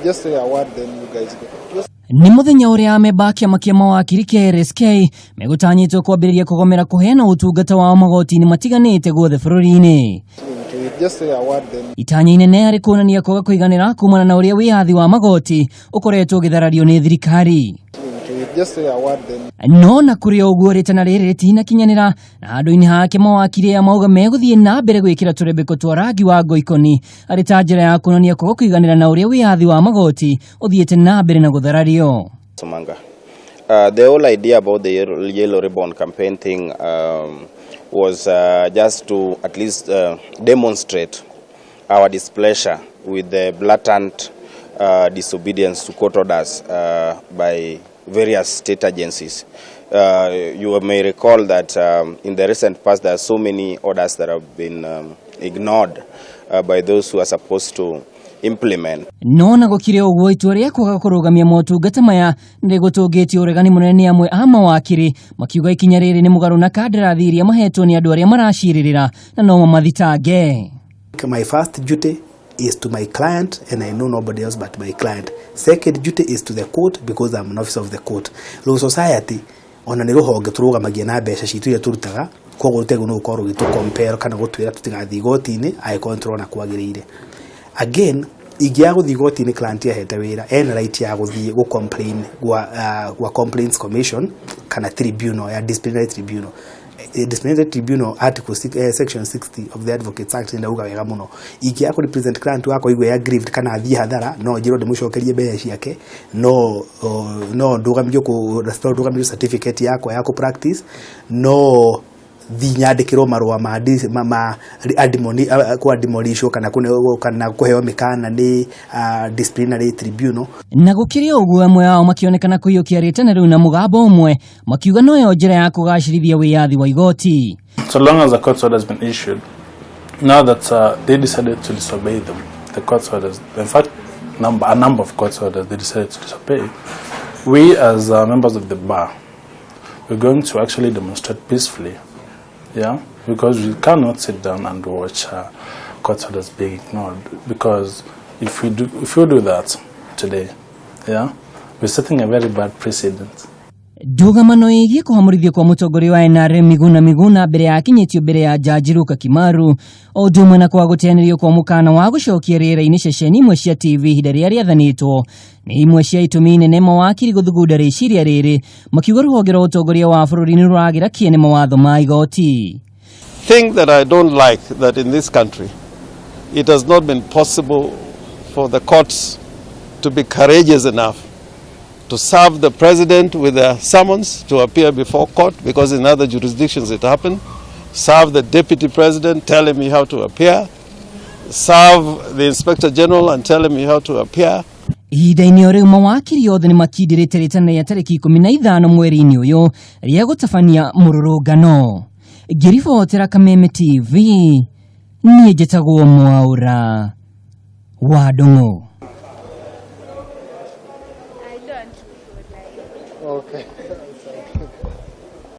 Just say a word, then you guys go. Just Nĩ mũthenya ũrĩa amemba a kĩama kĩa mawakiri kĩa LSK megũtanyĩtwo kwambĩrĩria kũgomera kũheana ũtungata wao magoti-inĩ matiganĩte guothe bũrũri-inĩ. Just say a word, then Itanya inene harĩ kuonania kwaga kũiganĩra kumana na ũrĩa wĩyathi wa magoti ũkoretwo ũgĩtharario nĩ thirikari. Just say a word, then No na kũrĩ o ũguo, rĩtana rĩrĩ rĩtinakinyanĩra, na handũ-inĩ hake mawakiri aya mauga megũthiĩ na mbere gwĩkĩra tũrembeko twa rangi wa ngoikoni arĩ ta njĩra ya kuonania kwaga kũiganĩra na ũrĩa wĩyathi wa magoti ũthiĩte na mbere na gũtharario. Somanga. The whole idea about the yellow ribbon campaign thing was just to at least demonstrate our displeasure with the blatant disobedience to court orders by various state agencies. You may recall that in the recent past there are so many orders that have been ignored by those who are supposed to implement. No na gũkĩrĩ ũguo, itua rĩa kwaga kũrũgamia motungata maya nĩ rĩgũtũngĩtie ũregani mũnene nĩ amwe a mawakiri, makiuga ikinya rĩrĩ nĩ mũgarũ na kandarathi iria mahetwo nĩ andũ arĩa maracirĩrĩra na no mamathitange. My first duty is to my client, and I know nobody else but my client. Second duty is to the court, because I'm an officer of the court. Law Society ona nĩ rũhonge tũrũgamagia na mbeca citũ iria tũrutaga, koguo rũtegũ nĩ gũkorwo rũgĩtũ compel kana gũtwĩra tũtigathiĩ igoti-inĩ angĩkorwo nĩ tũrona kwagĩrĩire. Again, ingĩaga gũthiĩ igoti-inĩ, client ahete wĩra ena right ya gũthiĩ gũ complain gwa complaints commission kana tribunal ya disciplinary tribunal. Disciplinary tribunal article section 60 of the Advocates Act ndauga wega mũno, ingĩaga kũ represent client wakwa igue ya aggrieved kana athiĩ hathara, no njĩrwo ndĩmũcokerie mbeca ciake, no ndũgamio kũ no ndũgamio certificate yakwa ya kũ practice, no thi nyandĩkĩrwo marũa ma kwa admonishwo kana kana kũheo mĩkana nĩ disciplinary tribunal. Na gũkĩrĩ ũguo, amwe ao makĩonekana kũiyũkia rĩtana rĩu na mũgambo ũmwe, makiuga noyo njĩra ya kũgacĩrithia wĩyathi wa igoti. So long as the court order has been issued, now that they decided to disobey them, the court orders, in fact, a number of court orders they decided to disobey, we as members of the bar, we're going to actually demonstrate peacefully, yeah, because we cannot sit down and watch court orders being ignored. Because if we do that today, yeah, we're setting a very bad precedent. Ndũgamano ĩgiĩ kũhamũrithio kwa mũtongoria wa NRM Miguna Miguna mbere ya akinyĩtio mbere ya Jaji Luka Kimaru, o ũndũ ũmwe na kwa gũteanĩrio kwa mũkana wa gũcokia rĩera-inĩ ceceni imwe cia TV ihinda rĩrĩa rĩathanĩtwo, nĩ imwe cia itũmi nene mawakiri gũthugunda rĩciria rĩrĩ, makiuga rũhonge rwa ũtongoria wa bũrũri nĩ rũragĩra kĩene mawatho ma igoti. Thing that I don't like, that in this country it has not been possible for the courts to be courageous enough to serve the president with a summons to appear before court, because in other jurisdictions it happened. Serve the deputy president, tell him you have to appear. Serve the inspector general and tell him you have to appear. Ihinda-inĩ o rĩu, mawakiri othe nĩ makindĩrĩte rĩtana rĩa tarĩki 15 mweri-inĩ ũyũ rĩa gũtabania mũrũrũngano. Ngĩribotera Kameme TV, niĩ njĩtagwo Mwaũra wa Ndung'u.